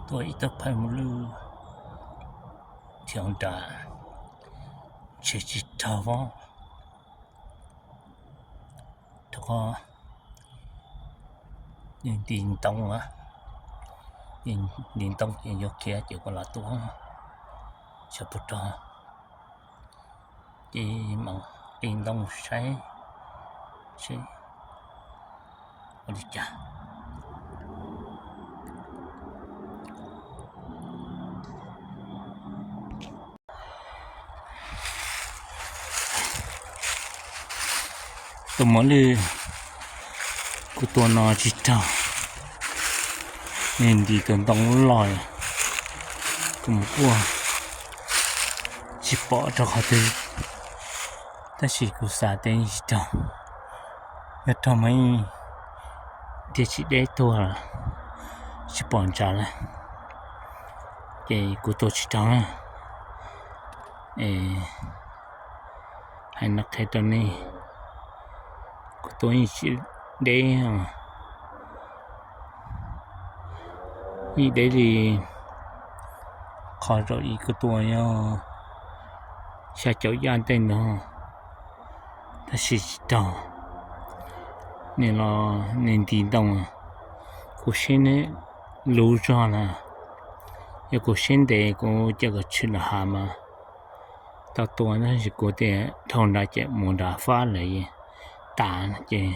Tua ib tug phaj mus lwj, thiab nram ntshe tsis raug vab, rau qhov nws nti ntoo, nti ntoo ces yuav khiav ces kuv los tua, xyov puas raug. Ces mam nqis ntoo saib seb ua li cas. Tus muam lwj kuv tua no tsis raug, nws nti tus ntoo loj, kuv mus kuaj tsis pom rau qhov twg, tab sis kuv xav tias tsis raug, yog raug mas thiaj tsis deb tuag, tsis pom ntsav lawm, ces kuv tua tsis raug na. Hais no qhia rau nej, kuv tua yeej tsis deb, yeej deb li qhov zaum ib kuv tua yog xya caum yaj tej ntawd, tab sis tsis raug. Nws los nws nti ntoo, kuv siab luv zog na, yog kuv siab ntev kuv cia kom tshwm los hav mas tau tua, tab sis kuv tias dhau nrad ces mus nrad fab lawm tas, ces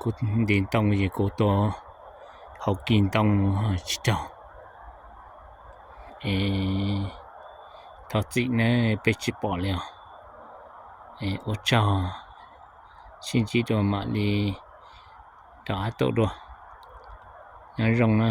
kuv nti ntoo ces kuv tua hauv kis ntoo tsis raug. Es thov txim na, peb tsis pom li os. Ua tsaug, sib ntsib dua mam li rov qab tuaj dua. Nyob zoo na.